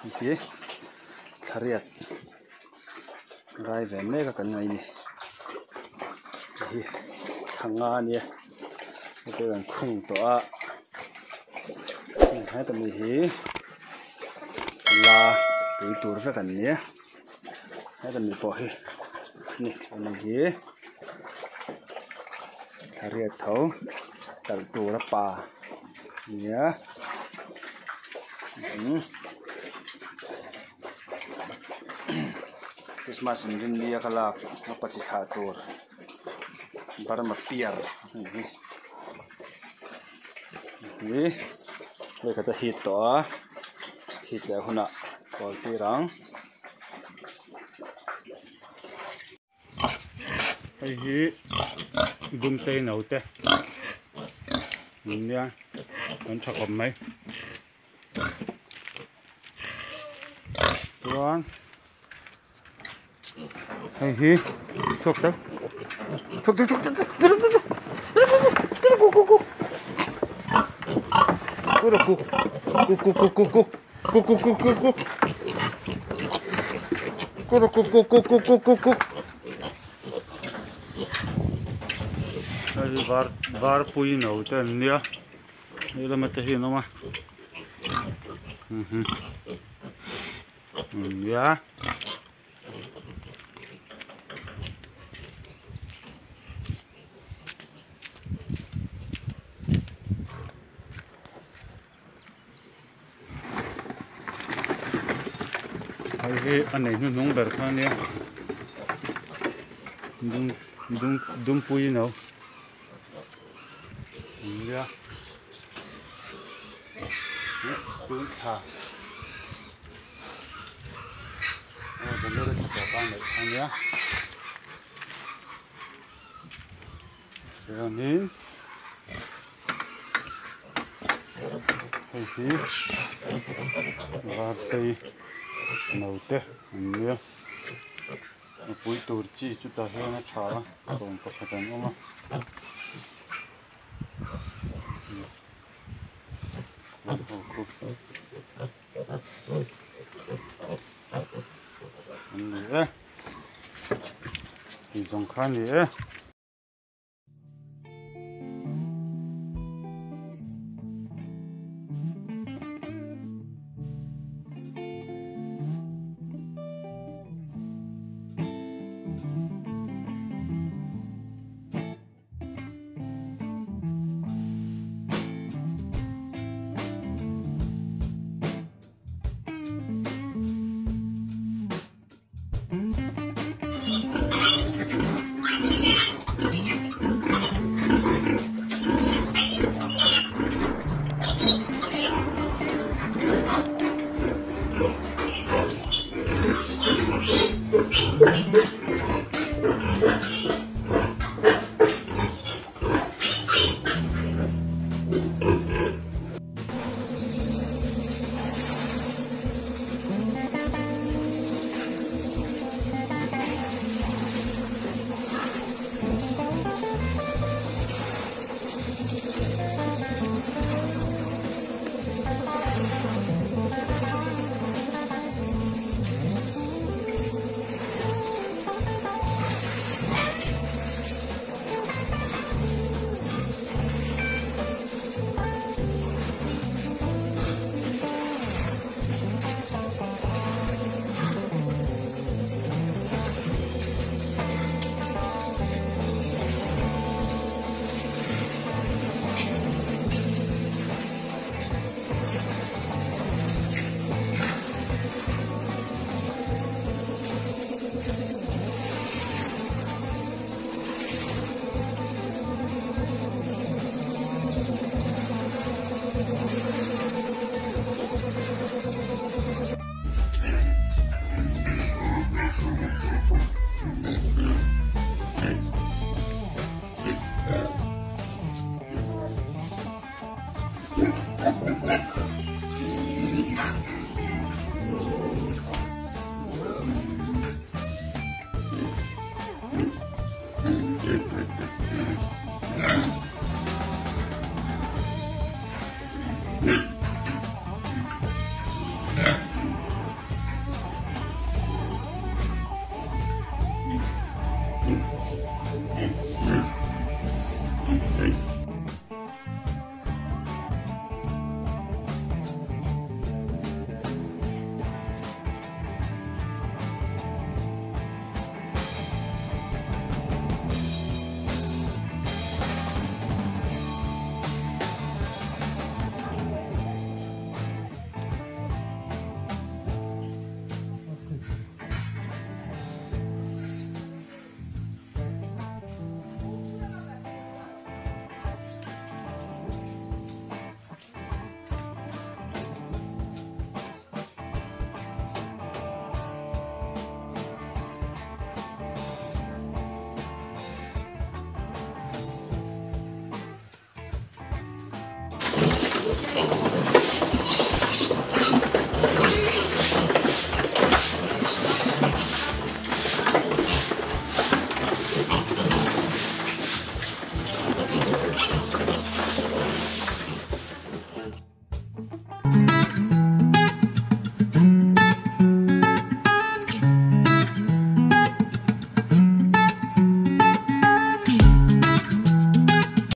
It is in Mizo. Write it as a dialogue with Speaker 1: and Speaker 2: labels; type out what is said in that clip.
Speaker 1: Hei hi thlariat rai ve mek a kan ngaih a ni. Hei hi thla nga a nia heti an khung tawh a heta mi hi la pui tur vek an nia heta mi pawh hi ni ani hi thlariat tho talh tur a pa nia Christmas inrinni a ka lak a pa chi thlah tur Burma piar a ni hi hei khat a hit tawh a hit leh hunah kawl tir ang.
Speaker 2: Hei hi Dumtei naute nia an tha khawp mai chuan hei hi chhuak tak chhuak tak chhuak tak Hei var var pui no te an nia hei lama te hi an awm a nia. Hei hi a nei hnuhnung ber kha ania dum dum dumpui no nia tun thla aw january thla tawp a neih kha ania chuanin hei hi vartei naute an nia a pui tur chi chutah hian a tha a 11 an awm a. An ni e tih zawng kha a ni e.